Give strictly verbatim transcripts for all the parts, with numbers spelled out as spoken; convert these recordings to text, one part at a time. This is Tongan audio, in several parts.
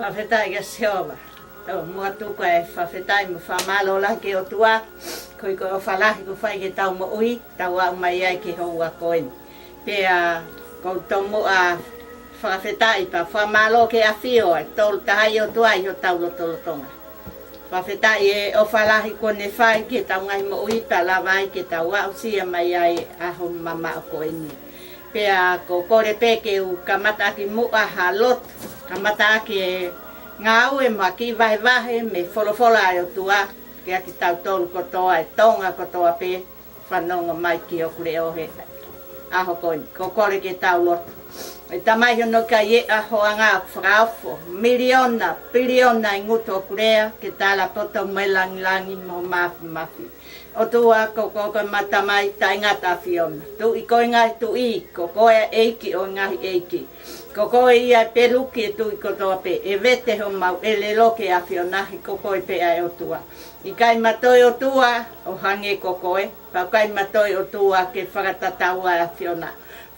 Fakafetaʻi kia Sihova. Tau muʻa tuku e fakafetaʻi mo e fakamālō lahi ki he ʻOtua, koeʻuhi ko e ʻofa lahi kuo fai ki heʻetau moʻui, tau aʻu mai ai ki he houa ko eni. Pea ʻoku ou tomuʻa fakafetaʻi pea fakamālō ki he ʻafio ʻa e Tolu Tahaʻi ʻOtua ʻi hotau lotolotonga. Fakafetaʻi e ʻofa lahi kuo ne fai ki heʻetau ngaahi moʻui pea lava ai ke tau aʻusia mai ai e ʻaho mamaʻo ko eni. Pea ʻoku ou kole pē ke u kamataʻaki muʻa ha lotu, kamataʻaki e ngāue mo e kiʻi vahevahe mei he folofola ʻa e ʻOtua kiate kitautolu kotoa, e Tonga kotoa pē, fanongo mai ki hoku leʻo he ʻaho ko eni. ʻOku ou kole ke tau lotu. ʻE Tamai, hono ʻikai ʻi ai ha ʻaho ʻoku fakaofo, miliona, piliona ʻi he ngutu ʻo hoku lea, ke tala poto mai e langilangi mo e māfimafi. ʻOtua, ko koe ko ʻemau Tamai taʻengata ʻAfiona. Tuʻi ko e ngaahi tuʻi, ko koe ʻa e ʻEiki ʻo e ngaahi ʻeiki. Ko koe ia ʻe peluki e tuʻi kotoa pē, ʻe vete homau ʻelelo ki he ʻAfiona, he ko koe pē ʻa e ʻOtua. ʻIkai ma toe ʻOtua ʻo hangē ko koe, pea ʻikai ma toe ʻOtua ke fakatataua e ʻAfiona.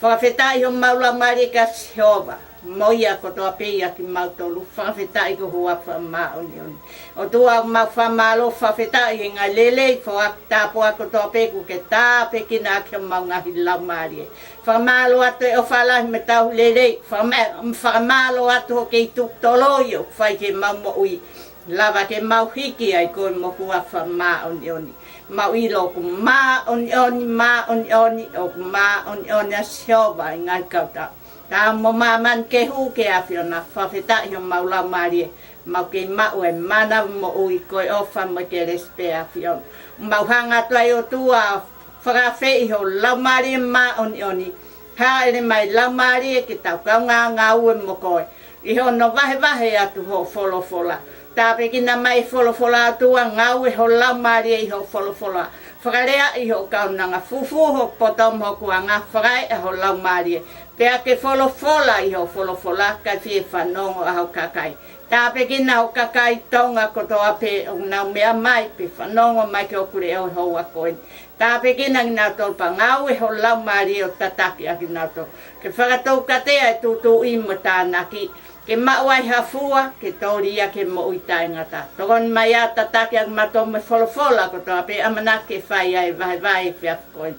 Fakafetaʻi homau laumālie kia Sihova, mo ia kotoa pē ʻiate kimautolu, fakafetaʻi ki ho huafa māʻoniʻoni. ʻOtua, ʻoku mau fakamālō, fakafetaʻi he ngaahi lelei, foaki tāpuaki kotoa pē kuo ke tāpuekina ʻaki homau ngaahi laumālie. Fakamālō atu e ʻofa lahi mo e tauhi lelei, fakama-, fakamālō atu hoʻo kei tuku toloi ʻoku fai ki heʻemau moʻui. Lava ke mau hiki ai koe mo ho huafa māʻoniʻoni. Mau ʻilo ʻoku māʻoniʻoni, māʻoniʻoni, ʻoku māʻoniʻoni ʻa Sihova ʻi he ngaahi kautaha. Taau mo māmani ke hū ki he ʻAfiona, fakafetaʻi homau laumālie, mau kei maʻu e mana moʻui ko e ʻofa mo e kelesi pē ʻa e ʻAfiona. Mau hanga atu ai ʻOtua, fakaafeʻi ho Laumālie Māʻoniʻoni. Hāʻele mai Laumālie ke tau kaungā ngāue mo koe ʻi hono vahevahe atu hoʻo folofola. Tāpuekina mai e folofola ʻOtua, ngāue ho Laumālie ʻi hoʻo folofola. Fakaleaʻi hoʻo kaunanga, fufū hoku poto mo hoku anga, fakaeʻa ho Laumālie. Pea ke folofola ʻi hoʻo folofola, kae fie fanongo ʻa ho kakai. Tāpuekina ho kakai Tonga kotoa pē ʻoku nau meʻa mai pe fanongo mai ki hoku leʻo he houa ko eni. Tāpuekina kinautolu pea ngāue ho Laumālie ʻo tataki ʻa kinautolu. Ke fakataukatea e tūtuuʻi mo e tānaki. Ke maʻu ai ha fua, ke toli ia ki he moʻui taʻengata. Tokoni mai ā, tataki ʻa kimautolu mo e folofola kotoa pē ʻamanaki ke fai ai e vahevahe he efiafi ko eni.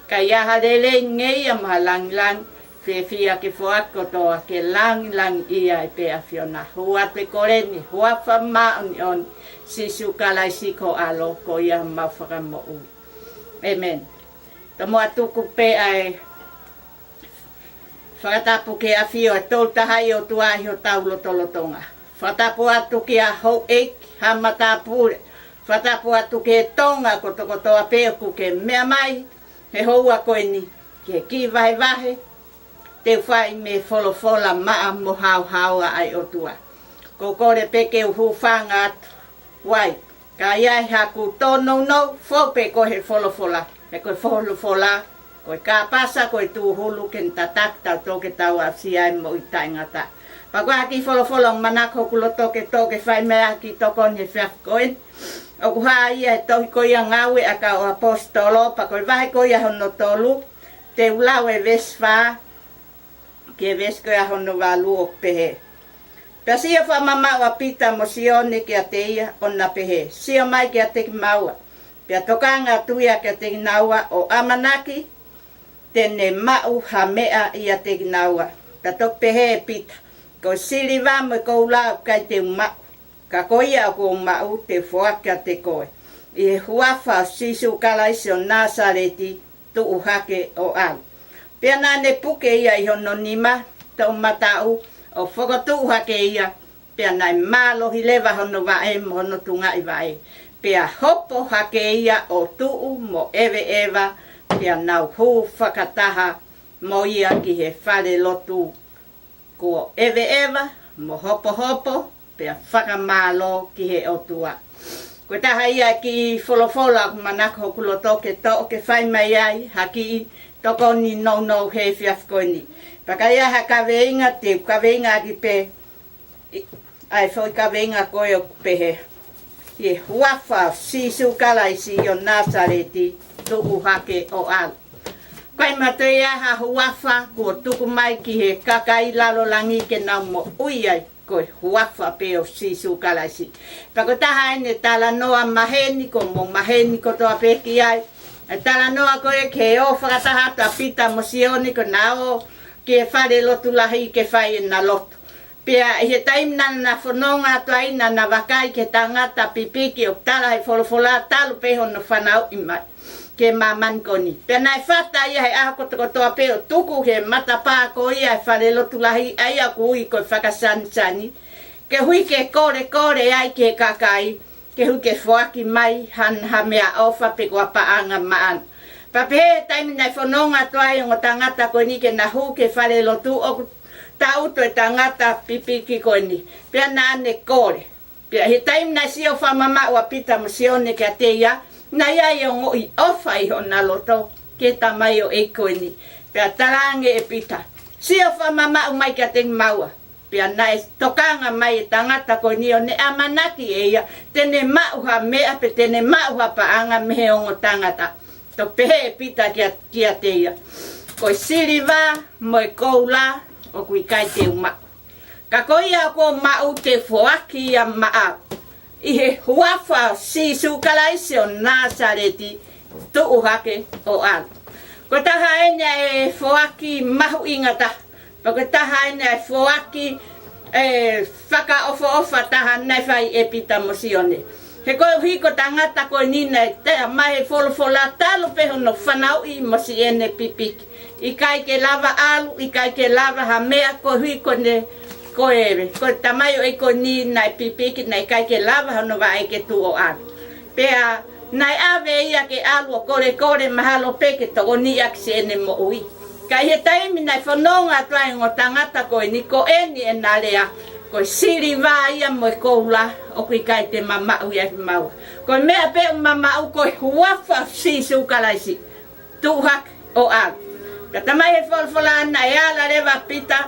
Ka ʻi ai ha lelei, ngeia mo ha langilangi, fiefia ke foaki kotoa ke langilangiʻia ai pē ʻa e ʻAfiona. Hū atu e kole ni, huafa māʻoniʻoni, Sīsū Kalaisi ko ho ʻAlo, ko ia homau Fakamoʻui. ʻĒmeni. Tomuʻa tuku pē ʻa e fakatapu ki he ʻafio ʻa e Tolu Tahaʻi ʻOtua ʻi hotau lotolotonga. Fakatapu atu kia houʻeiki, haʻa matāpule. Fakatapu atu ki he Tonga kotokotoa pē ʻoku ke meʻa mai he houa ko eni ki he kiʻi vahevahe te u fai mei he folofola maʻa mo haohaoa ʻa e ʻOtua. ʻOku ou kole pē ke u hūfanga atu. Vai, ka ʻi ai haʻaku tōnounou, fou pē koe he folofola. He ko e folofola, ko e kāpasa, ko e tūhulu ke ne tataki kitautolu ke tau aʻusia e moʻui taʻengata. Pea ko e kiʻi folofola ʻoku manako hoku loto ke toʻo ke fai mei ai ha kiʻi tokoni he efiafi ko eni, ʻoku hā ia he tohi ko ia Ngāue ʻa e Kau ʻAposetolo, pea ko e vahe ko ia hono tolu, te u lau e veesi fā ki he veesi ko ia hono valu, ʻoku pehē: Pea sio fakamamaʻu ʻa Pita mo Sione kiate ia, ʻo na pehē, Sio mai kiate kimaua. Pea tokanga atu ia kiate kinaua, ʻo ʻamanaki te ne maʻu ha meʻa ʻiate kinaua. Pea toki pehē ʻe Pita, Ko e siliva mo e koula ʻoku ʻikai te u maʻu, ka ko ia ʻoku ou maʻu te u foaki kiate koe. ʻI he huafa ʻo Sīsū Kalaisi ʻo Nāsaleti, tuʻu hake ʻo ʻalu. Pea naʻa ne puke ia ʻi hono nima toʻomataʻu, ʻo fokotuʻu hake ia, pea naʻe mālohi leva hono vaʻe mo hono tungaʻi vaʻe. Pea hopo hake ia ʻo tuʻu mo ʻeveʻeva, pea nau hū fakataha mo ia ki he falelotu kuo ʻeveʻeva, mo hopohopo, pea fakamālō ki he ʻOtua. Ko e taha ia e kiʻi folofola ʻoku manako hoku loto ke toʻo ke fai mei ai ha kiʻi tokoni nounou he efiafi ko eni. Pea ka ʻi ai ha kaveinga, te u kaveinga ʻaki pē ʻi, ʻa e foʻi kaveinga ko ē ʻoku pehē: ʻI he huafa ʻo Sīsū Kalaisi ʻo Nāsaleti, tuʻu hake ʻo ʻalu. ʻIkai ma toe ʻi ai ha huafa kuo tuku mai ki he kakai lalo langi ke nau moʻui ai, ko e huafa pē ʻo Sīsū Kalaisi. Pea ko e taha eni e talanoa maheni, ko mo maheni kotoa pē ki ai. E talanoa ko ē ke ō fakataha atu ʻa Pita mo Sione ko ʻena ō ki he fale lotu lahi ke fai ʻena lotu. Pea ʻi he taimi naʻa na fononga atu ai naʻa na vakai ki he tangata pipiki ʻoku tala he folofola talu pē hono fanauʻi mai ki māmani ko eni. Pea naʻe fata ia he ʻaho kotokotoa pē ʻo tuku he matapā ko ia e fale lotu lahi ʻa ia ʻoku ui ko e Fakasanisani, ke hui ke kolekole ai ki he kakai, ke hui ke foaki mai ha, ha meʻaʻofa pe ko ha paʻanga maʻana. Pea pehē he taimi naʻe fononga atu ai ongo tangata ko eni ke na hū ki he fale lotu ʻoku tangutu e tangata pipiki ko eni. Pea naʻa ne kole. Pea he taimi naʻe sio fakamamaʻu ʻa Pita mo Sione kiate ia, naʻe ʻi ai e ongoʻi ʻofa ʻi hona loto ki he tamaioʻeiki ko eni. Pea talaange ʻe Pita, sio fakamamaʻu mai kiate kimaua. Pea naʻe tokanga mai e tangata ko eni ʻo ne ʻamanaki ʻe ia te ne maʻu ha meʻa pe te ne maʻu ha paʻanga mei he ongo tangata. Toki pehē ʻe Pita kia, kiate ia, ko e siliva mo e koula ʻoku ʻikai te u maʻu. Ka ko ia ʻoku ou maʻu te u foaki ia maʻau. ʻI he huafa ʻo Sīsū Kalaisi ʻo Nāsaleti, tuʻu hake ʻo ʻalu. Ko e taha eni e foaki mahuʻinga taha. Pea ko e taha eni e foaki ʻe fakaʻofoʻofa taha naʻe fai ʻe Pita mo Sione. He koeʻuhi ko e tangata ko eni naʻe tala mai he folofola talu pē hono fanauʻi mo siʻene pipiki. ʻIkai ke lava ʻalu, ʻikai ke lava ha meʻa koeʻuhi ko ʻene, ko e, ko e tamaioʻeiki ko eni naʻe pipiki naʻe ʻikai ke lava hono vaʻe ke tuʻu ʻo ʻalu. Pea naʻe ʻave ia ke ʻalu ʻo kolekole mahalo pē ke tokoniʻi ʻaki siʻene moʻui. Ka ʻi he taimi naʻe fononga atu ai ongo tangata ko eni ko eni ʻena lea, ko e siliva ia mo e koula ʻoku ʻikai te ma maʻu ia kimaua. Ko e meʻa pē ʻoku ma maʻu ko e huafa ʻo Sīsū Kalaisi. Tuʻu hake ʻo ʻalu. Pea talamai he folofola naʻe ala leva ʻa Pita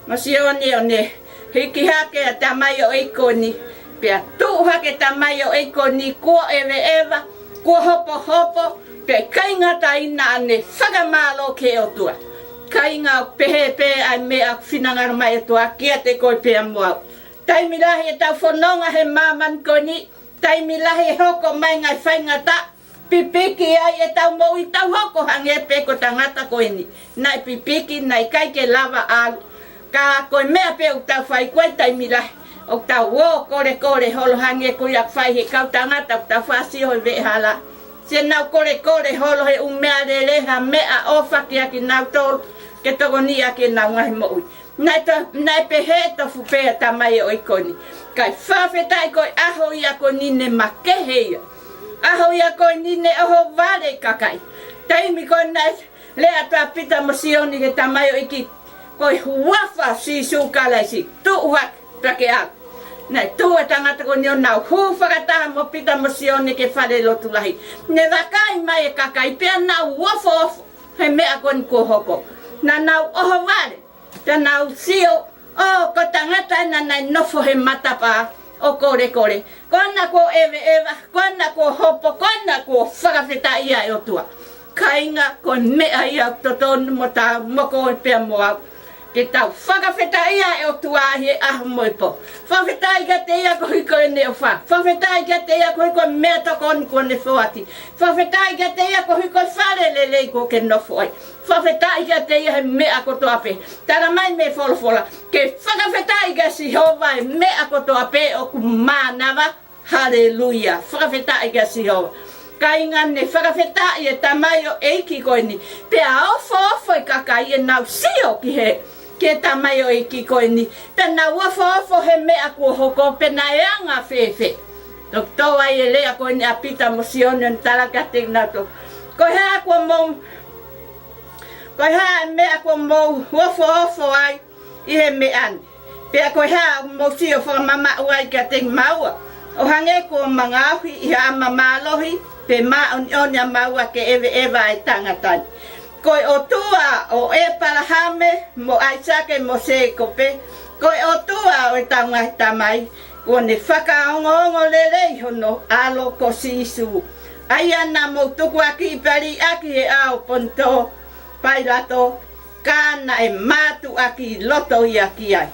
mo Sione ʻo ne hiki hake ʻa e tamaioʻeiki ko eni. Pea tuʻu hake e tamaioʻeiki ko eni kuo ʻeveʻeva, kuo hopohopo, pea ʻikai ngata ai naʻa ne fakamālō ki he ʻOtua. Kāinga, ʻoku pehē pē ʻa e meʻa ʻoku finangalo mai e ʻOtua kiate koe pea mo au. Taimi lahi ʻetau fononga he māmani ko eni, taimi lahi ʻe hoko mai ngaahi faingataʻa, pipiki ai ʻetau moʻui, tau hoko hangē pē ko e tangata ko eni. Naʻe pipiki, naʻe ʻikai ke lava ʻalu. Ka ko e meʻa pē ʻoku tau fai ko e taimi lahi, ʻoku tau ō kolekole holo hangē ko ia ʻoku fai he kau tangata ʻoku tau faʻa sio he veʻehala. Siʻenau kolekole holo he ʻū meʻalele, ha meʻaʻofa kiate kinautolu ke tokoniʻi ʻaki ʻenau ngaahi moʻui. Naʻe to-, naʻe pehē tofu pē ʻa e tamaioʻeiki ko eni. Kae fakafetaʻi ko e ʻaho ia ko eni ne makehe ia. ʻAho ia ko eni ne ʻohovale e kakai. Taimi ko ē naʻe lea atu ʻa Pita mo Sione ki he tamaioʻeiki, ko e huafa ʻo Sīsū Kalaisi, tuʻu hake pea ke ʻalu. Naʻe tuʻu e tangata ko eni ʻo nau hū fakataha mo Pita mo Sione ki he fale lotu lahi. Ne vakai mai e kakai pea nau ofoofo he meʻa ko eni kuo hoko. Naʻa nau ʻohovale. Te nau sio, ʻo, ko e tangata ena naʻe nofo he matapā ʻo kolekole. Ko ena kuo ʻeveʻeva, ko ena kuo hopo, ko ena kuo fakafetaʻi ia e ʻOtua. Kāinga, ko e meʻa ia ʻoku totonu mo tau, mo koe pea mo au, ke tau fakafetaʻi ia e ʻOtua he ʻaho mo e pō. Fakafetaʻi kiate ia koeʻuhi ko ʻene ʻofa. Fakafetaʻi kiate ia koeʻuhi ko e meʻatokoni kuo ne foaki. Fakafetaʻi kiate ia koeʻuhi ko e fale lelei kuo ke nofo ai. Fakafetaʻi kiate ia he meʻa kotoa pē. Talamai mei he folofola, ke fakafetaʻi kia Sihova he meʻa kotoa pē ʻoku mānava. Haleluia. Fakafetaʻi kia Sihova. Kāinga, ne fakafetaʻi e tamaioʻeiki ko eni. Pea ofoofo e kakai ʻenau sio ki he, ki he tamaioʻeiki ko eni. Pea nau ofoofo he meʻa kuo hoko, pe naʻe anga fēfē. Toki tō ai e lea ko eni ʻa Pita mo Sione ʻo ne tala kiate kinautolu, ko e hā kuo mou, ko e hā e meʻa kuo mou ofoofo ai ʻi he meʻa ni? Pea ko e hā ʻoku mou sio fakamamaʻu ai kiate kimaua, ʻo hangē kuo ma ngaohi ʻi haʻama mālohi, pe māʻoniʻoni ʻamaua ke ʻeveʻeva e tangata ni? Ko e ʻOtua ʻo ʻĒpalahame, mo ʻAisake, mo Sēkope, ko e ʻOtua ʻo ʻetau ngaahi tamai, kuo ne fakaongoongo lelei hono ʻAlo ko Sīsū, ʻa ia naʻa mou tukuakiʻi pea liʻaki he ʻao ʻo Ponitō Pailato, ka naʻe mātuʻaki loto ia ki ai.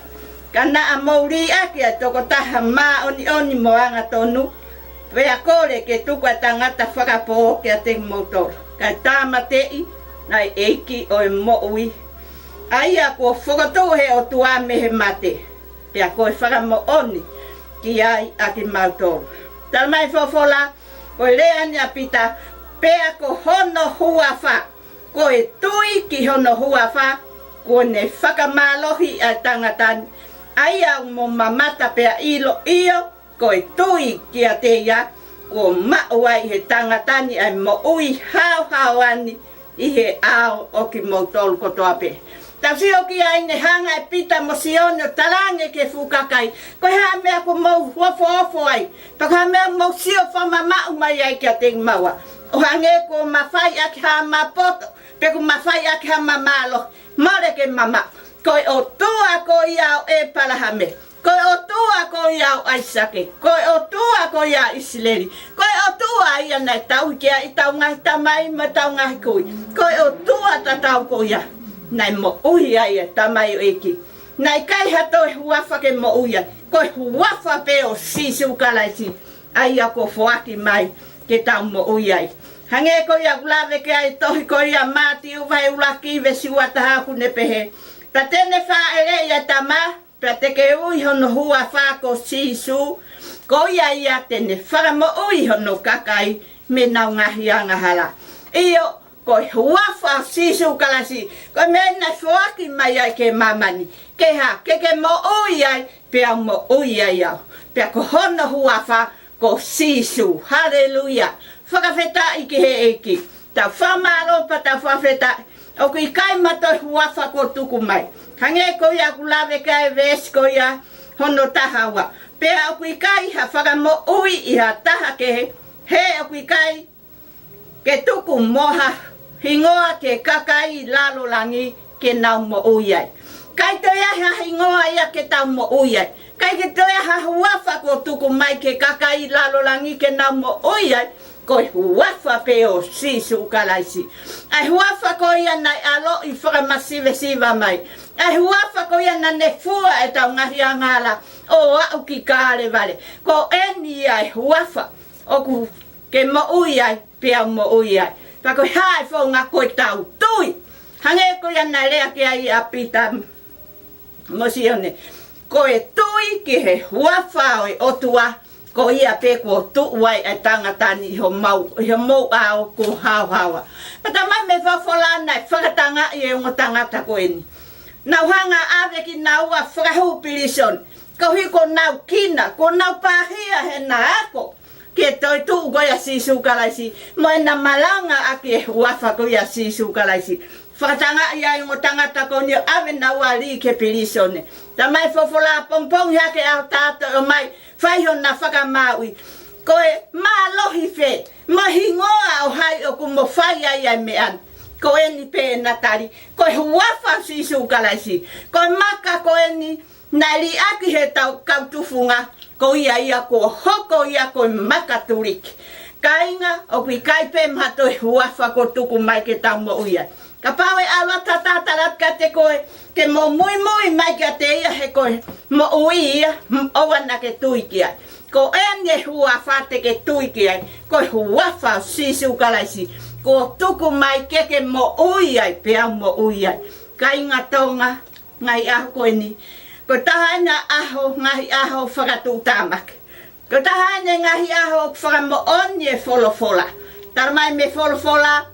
Ka naʻa mou liʻaki ʻa e tokotaha māʻoniʻoni mo angatonu, pea kole ke tuku ʻa e tangata fakapō kiate kimoutolu, kae tāmateʻi ʻa e ʻEiki ʻo e moʻui, ʻa ia kuo fokotuʻu ʻe he ʻOtua mei he mate, pea ko e fakamoʻoni ki ai ʻa kimautolu. Talamai ʻe he folofola, ko e lea ʻeni ʻa Pita, pea ko hono huafa, ko e tui ki hono huafa, kuo ne fakamālohi ʻa e tangata ni, ʻa ia ʻoku mou mamata pea ʻilo, ʻio, ko e tui kiate ia, kuo maʻu ai ʻe he tangata ni ʻa e moʻui haohaoa ni ʻi he ʻao ʻo kimoutolu kotoa pē. Tau sio ki ai, ne hanga ʻe Pita mo Sione ʻo talaange ki he fuʻu kakai, ko e hā e meʻa ʻoku mou ofoofo ai, pe ko e hā e meʻa ʻoku mou sio fakamamaʻu mai ai kiate kimaua, ʻo hangē kuo mafai ʻaki haʻama poto, pe kuo mafai ʻaki haʻama mālohi, mole ke mamaʻo. Ko e ʻOtua ko ia ʻo ʻĒpalahame, ko e ʻOtua ko ia ʻo ʻAisake, ko e ʻOtua ko ia ʻo ʻIsileli, ko e ʻOtua ia naʻe tauhi ki ai ʻetau ngaahi tamai mo ʻetau ngaahi kui. Ko e ʻOtua tatau ko ia naʻe moʻui ai e tamaioʻeiki. Naʻe ʻikai ha toe huafa ke moʻui ai, ko e huafa pē ʻo Sīsū Kalaisi, ʻa ia kuo foaki mai ke tau moʻui ai. Hangē ko ia ʻoku lave ki ai e tohi ko ia Mātiu vahe ʻuluaki veesi uataha, ʻoku ne pehē, pea te ne fāʻeleʻi ʻa e tama, pea te ke ui hono huafa ko Sīsū, ko ia ia te ne fakamoʻui hono kakai mei heʻenau ngaahi angahala. ʻIo, ko e huafa ʻo Sīsū Kalaisi, ko e meʻa naʻe foaki mai ai ki māmani, ke hā, ke ke moʻui ai, pea u moʻui ai au. Pea ko hono huafa ko Sīsū. Haleluia. Fakafetaʻi ki he ʻEiki. Tau fakamālō pea tau fakafetaʻi. ʻOku ʻikai ha toe huafa kuo tuku mai. Hangē ko ia ʻoku lave ki ai e veesi ko ia hono taha ua. Pea ʻoku ʻikai ha fakamoʻui ʻi ha taha kehe, he ʻoku ʻikai ke tuku mo ha hingoa ki he kakai ʻi lalo langi ke nau moʻui ai. ʻIkai toe ʻi ai ha hingoa ia ke tau moʻui ai. ʻIkai ke toe ʻi ai ha huafa kuo tuku mai ki he kakai ʻi lalo langi ke nau moʻui ai. Ko e huafa pē ʻo Sīsū Kalaisi. ʻA e huafa ko ia naʻe ʻaloʻi fakamasivesiva mai. ʻA e huafa ko ia naʻa ne fua ʻetau ngaahi angahala ʻo aʻu ki Kalevale. Ko eni ia e huafa ʻoku ke moʻui ai, pea u moʻui ai. Pea ko e hā e founga? Ko ʻetau tui. Hangē ko ia naʻe lea ki ai ʻa Pita mo Sione. Ko e tui ki he huafa ʻo e ʻOtua, ko ia pē kuo tuʻu ai ʻa e tangata ni ʻi homou, ʻi homou ʻao kuo haohaoa. Pea talamai mei he folofola naʻe fakatangaʻi e ongo tangata ko eni. Nau hanga ʻo ʻave kinaua fakahū pilīsone. Koeʻuhi ko ʻenau kina, ko ʻenau pāhia heʻena ako ki he toetuʻu ko ia ʻa Sīsū Kalaisi, mo ʻena malanga ʻaki e huafa ko ia ʻo Sīsū Kalaisi. Fakatangaʻi ai e ongo tangata ko eni ʻo ʻave kinaua lī ki he pilīsone. Talamai ʻe he folofola pongipongi hake ʻa e ʻaho taha toe ʻomai, fai hona fakamāuʻi. Ko e mālohi fē, mo e hingoa ʻo hai ʻoku mo fai ai ʻa e meʻa ni? Ko eni pē ʻena tali, ko e huafa ʻo Sīsū Kalaisi. Ko e maka ko eni naʻe liʻaki ʻe heʻetau kau tufunga, ko ia ia kuo hoko ia ko e maka tuliki. Kāinga, ʻoku ʻikai pē ha toe huafa kuo tuku mai ke tau moʻui ai. Kapau ʻe ʻalu atu ha taha ʻo tala atu kiate koe ke mo muimui mai kiate ia he ko e moʻui ia, ʻoua naʻa ke tui ki ai. Ko eni e huafa te ke tui ki ai, ko e huafa ʻo Sīsū Kalaisi, kuo tuku mai ke ke moʻui ai, pea u moʻui ai. Kāinga Tonga, ngaahi ʻaho ko eni, ko e taha eni e ʻaho, ngaahi ʻaho fakatuʻutāmaki. Ko e taha eni e ngaahi ʻaho ʻoku fakamoʻoni e folofola. Talamai mei he folofola,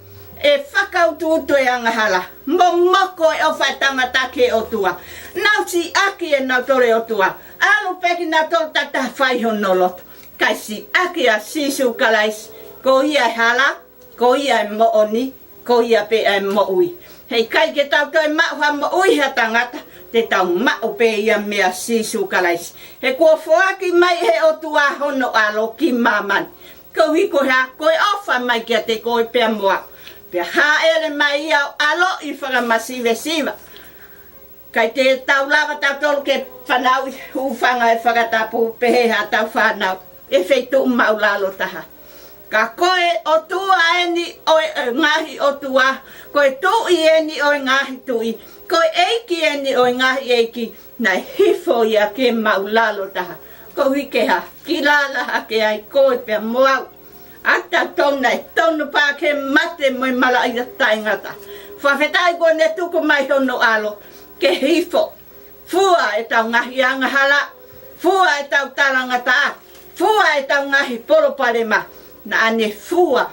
ʻe fakautuutu e angahala, momoko e ʻofa e tangata ki he ʻOtua. Nau siʻaki ʻe nautolu e ʻOtua. ʻAlu pē kinautolu takitaha ʻo fai hono lotu, kae siʻaki ʻa Sīsū Kalaisi. Ko ia e hala, ko ia e moʻoni, ko ia pē ʻa e moʻui. Heʻikai ke tau toe maʻu ha moʻui ʻi ha tangata, te tau maʻu pē ia meia Sīsū Kalaisi. He kuo foaki mai ʻe he ʻOtua hono ʻAlo ki māmani. Koeʻuhi ko e hā? Ko e ʻofa mai kiate koe pea mo au. Pea hāʻele mai ia ʻo ʻaloʻi fakamasivesiva. ʻIkai te tau lava tautolu ke fanauʻi, hūfanga he fakatapu, pehē haʻatau fānau, ʻi he feituʻu maʻulalo taha. Ka ko e ʻOtua eni ʻo e, e ngaahi ʻotua, ko e Tuʻi eni ʻo e ngaahi tuʻi, Ko e ʻEiki eni ʻo e ngaahi ʻeiki, naʻe hifo ia ke māʻulalo taha. Koeʻuhi ke hā? Ke lala hake ai koe pea mo au. ʻA tautolu naʻe tonu pē ke mate mo e malaʻia taʻengata. Fakafetaʻi kuo ne tuku mai hono ʻAlo ke hifo. Fua ʻetau ngaahi angahala, fua ʻetau talangataʻa, fua ʻetau ngaahi palopalema. Naʻa ne fua,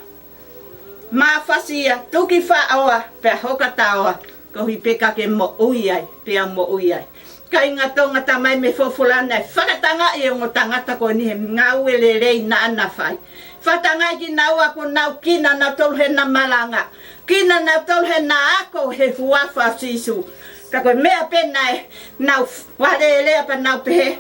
mafasia, tuki faʻoa, pea hoka taoa, koeʻuhi pē ka ke moʻui ai, pea moʻui ai. Kāinga Tonga, talamai mei he folofola naʻe fakatangaʻi e ongo tangata ko eni he ngāue lelei naʻa na fai. Fakatangaʻi kinaua kuo nau kina nautolu heʻena malanga. Kina nautolu heʻena ako he huafa ʻo Sīsū. Ka ko e meʻa pē naʻa nau alēlea pea nau pehē,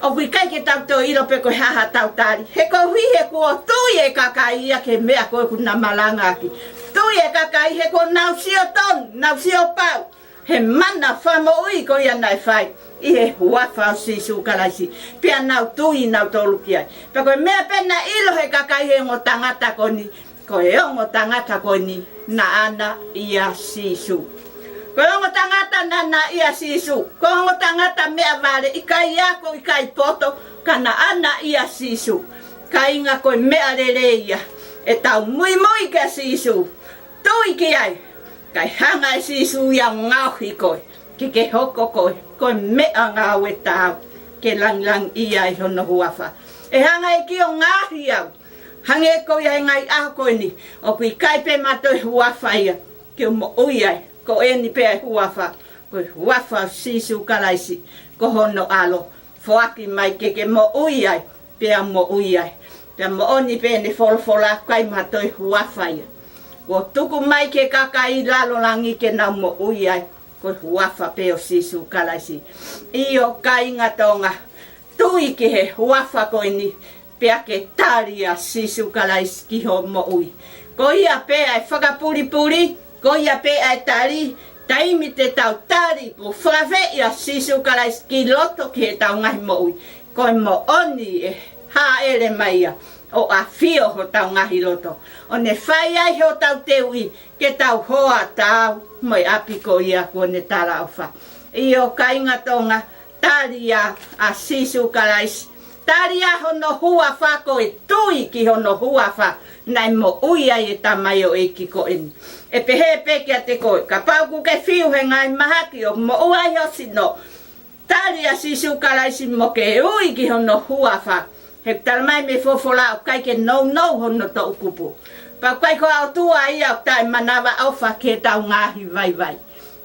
ʻoku ʻikai ke tau toe ʻilo pe ko e hā haʻatau tali. He koeʻuhi he kuo tui e kakai ia ki he meʻa ko ē ʻoku na malangaʻaki. Tui e kakai he kuo nau sio tonu, nau sio pau he mana fakamoʻui ko ia naʻe fai ʻi he huafa ʻo Sīsū Kalaisi. Pea nau tui nautolu ki ai. Pea ko e meʻa pē naʻe ʻilo he kakai he ongo tangata ko eni, ko e ongo tangata ko eni naʻa na ʻia Sīsū. Ko e ongo tangata naʻa na ʻia Sīsū. Ko e ongo tangata meʻavale, ʻikai ako, ʻikai poto, ka naʻa na ʻia Sīsū. Kāinga, ko e meʻa lelei ia ʻetau muimui kia Sīsū. Tui ki ai. Kae hanga ʻe Sīsū ia ʻo ngaohi koe, ke ke hoko koe ko e meʻangāue taau, ke langilangiʻia ai hono huafa. ʻE hanga ʻe he ʻEiki ʻo ngaohi au, hangē ko ia he ngaahi ʻaho ko eni, ʻoku ʻikai pē maʻa e huafa ia ke u moʻui ai. Ko eni pē ʻa e huafa, ko e huafa ʻo Sīsū Kalaisi, ko hono ʻAlo. Foaki mai ke ke moʻui ai, pea moʻui ai. Pea moʻoni pē ʻene folofola, ʻikai maʻa e huafa ia kuo tuku mai ki he kakai ʻi lalo langi ke nau moʻui ai, ko e huafa pē ʻo Sīsū Kalaisi. ʻIo kāinga Tonga, tui ki he huafa ko eni, pea ke tali ʻa Sīsū Kalaisi ki hoʻo moʻui. Ko ia pē ʻa e fakapulipuli, ko ia pē ʻa e tali. Taimi te tau tali pe fakafeʻi ʻa Sīsū Kalaisi ki loto ki heʻetau ngaahi moʻui, ko e moʻoni ʻe hāʻele mai ia ʻo ʻafio hotau ngaahi loto, ʻo ne fai ai hotau teuʻi ke tau hoa taau mo e ʻapi ko ia kuo ne talaʻofa. ʻIo kāinga Tonga, tali ʻa, ʻa Sīsū Kalaisi. Tali ʻa hono huafa, ko e tui ki hono huafa, naʻe moʻui ai e tamaioʻeiki ko eni. ʻE pehē pē kiate koe, kapau ʻoku ke fiu he ngaahi mahaki ʻoku moʻua ai ho sino, tali ʻa Sīsū Kalaisi mo ke ui ki hono huafa. He talamai mei he folofola ʻoku ʻikai ke nounou hono toʻukupu. Pea ʻoku ʻikai ko ha ʻOtua ia ʻoku taʻemanavaʻofa ki heʻetau ngaahi vaivai.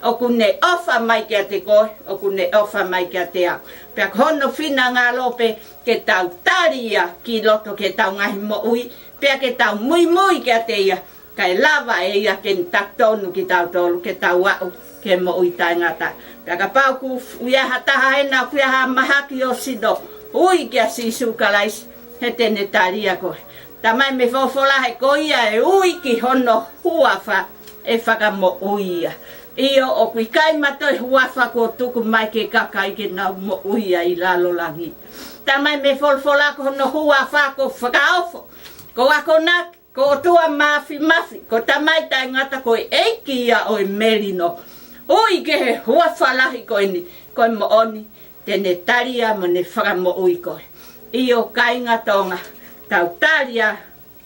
ʻOku ne ʻofa mai kiate koe, ʻoku ne ʻofa mai kiate au. Pea ko hono finangalo pē ke tau tali ia ki loto ki heʻetau ngaahi moʻui, pea ke tau muimui kiate ia, kae lava ʻe ia ke ne taki tonu kitautolu ke tau aʻu ki he moʻui taʻengata. Pea kapau ʻoku ʻi ai ha taha hena ʻoku ʻi ai ha mahaki ʻo sino, ui kia Sīsū Kalaisi, he te ne tali ʻa koe. Talamai mei he folofola he ko ia ʻe ui ki hono huafa ʻe fakamoʻui ia. ʻIo, ʻoku ʻikai maʻa e huafa kuo tuku mai ki he kakai ke nau moʻui ai ʻi lalo langi. Talamai mei he folofola ko hono huafa ko Fakaofo, ko Akonaki, ko ʻOtua Māfimafi, ko Tamai Taʻengata, ko e ʻEiki ia ʻo e melino. Ui ki he huafa lahi ko eni, ko e moʻoni te ne tali ia mo ne fakamoʻui koe. ʻIo kāinga Tonga, tau tali ʻa,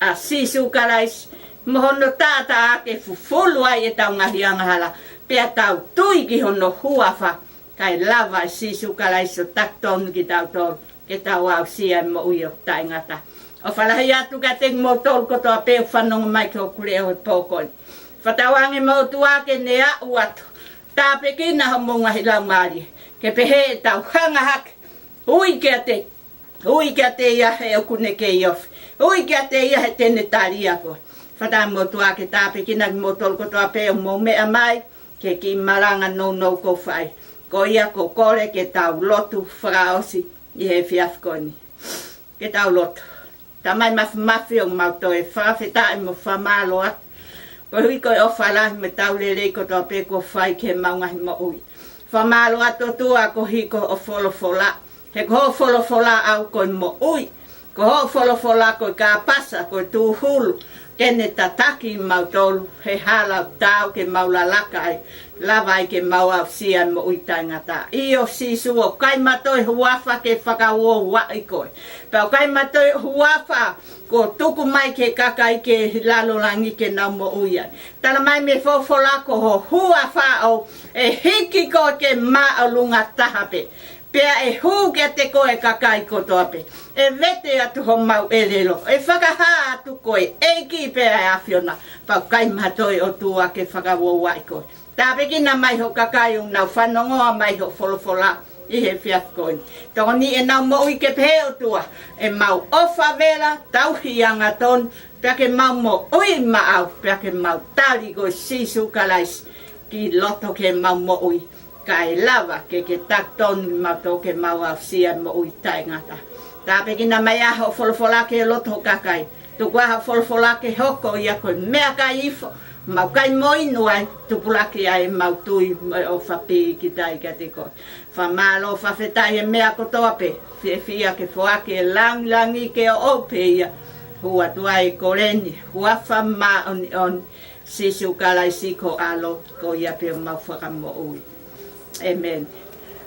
ʻa Sīsū Kalaisi mo hono taʻataʻa ke fufulu ai ʻetau ngaahi angahala, pea tau tui ki hono huafa, kae lava ʻe Sīsū Kalaisi ʻo taki tonu kitautolu ke tau aʻusia e moʻui ʻoku taʻengata. ʻOfa lahi atu kiate kimoutolu kotoa pē ʻoku fanongo mai ki hoku leʻo he pō ko eni. Fakatauange mo e ʻOtua ke ne aʻu atu, tāpuekina homou ngaahi laumālie, ke pehē ʻetau hanga hake, ui kiate, ui kiate ia he ʻoku ne kei ofi, ui kiate ia he te ne tali ʻa koe. Fakatauange mo e ʻOtua ke tāpuekina kimoutolu kotoa pē ʻoku mou meʻa mai ki he kiʻi malanga nounou ʻoku ou fai. Ko ia ʻoku ou kole ke tau lotu fakaʻosi ʻi he efiafi ko eni. Ke tau lotu. Tamai Māfimafi, ʻoku mau toe fakafetaʻi mo fakamālō atu koeʻuhi ko e ʻofa lahi mo e tau lelei kotoa pē kuo fai ki heʻemau ngaahi moʻui. Fakamālō atu ʻOtua koeʻuhi ko hoʻo folofola. He ko hoʻo folofola ʻaʻau ko e moʻui. Ko hoʻo folofola ko e kāpasa, ko e tūhulu, ke ne tataki kimautolu he hala ʻoku taau ke mau lalaka ai, lava ai ke mau aʻusia e moʻui taʻengata. ʻIo Sīsū, ʻoku ʻikai ma toe huafa ke fakauouaʻi koe. Pea ʻoku ʻikai ma toe huafa kuo tuku mai ki he kakai ki he lalo langi ke nau moʻui ai. Tala mai mei he folofola ko ho huafa ʻoku hiki koe ke māʻolunga taha pē. Pea ʻe hū kiate koe e kakai kotoa pē. ʻE vete atu homau ʻelelo. ʻE fakahā atu koe, ʻEiki pea ʻe ʻAfiona. Pea ʻoku ʻikai ma toe ʻOtua ke fakauouaʻi koe. Tāpuekina mai ho kakai ʻoku nau fanongoa mai ho folofola ʻi he efiafi ko eni. Tokoni ʻenau moʻui ke pehē ʻOtua, ʻemau ʻofa vela, tauhi angatonu, pea ke mau moʻui maʻau, pea ke mau tali koe Sīsū Kalaisi ki loto ke mau moʻui, kae lava ke ke taki tonu kimautolu ke mau aʻusia e moʻui taʻengata. Tāpuekina mai ā ho folofola ki he loto ho kakai. Tuku ā ho folofola ke hoko ia ko e meʻakai ifo, mau kai mo inu ai, tupulaki ai ʻemau tui mo e ʻofa pīkitai kiate koe. Fakamālō, fakafetaʻi he meʻa kotoa pē, fiefia ke foaki e langilangi ke ʻoʻou pē ia. Hū atu ai e kole ni, huafa māʻoniʻoni, Sīsū Kalaisi ko ho ʻAlo, ko ia pē homau Fakamoʻui. ʻĒmeni.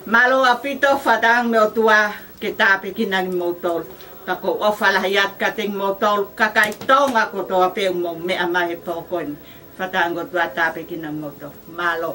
Mālō ʻaupito, fakatauange mo e ʻOtua ke tāpuekina kimoutolu. Pea ʻoku ou ʻofa lahi atu kiate kimoutolu, kakai Tonga kotoa pē ʻoku mou meʻa mai he pō ko eni. Fakatauange ʻOtua tāpuekina kimoutolu. Mālō.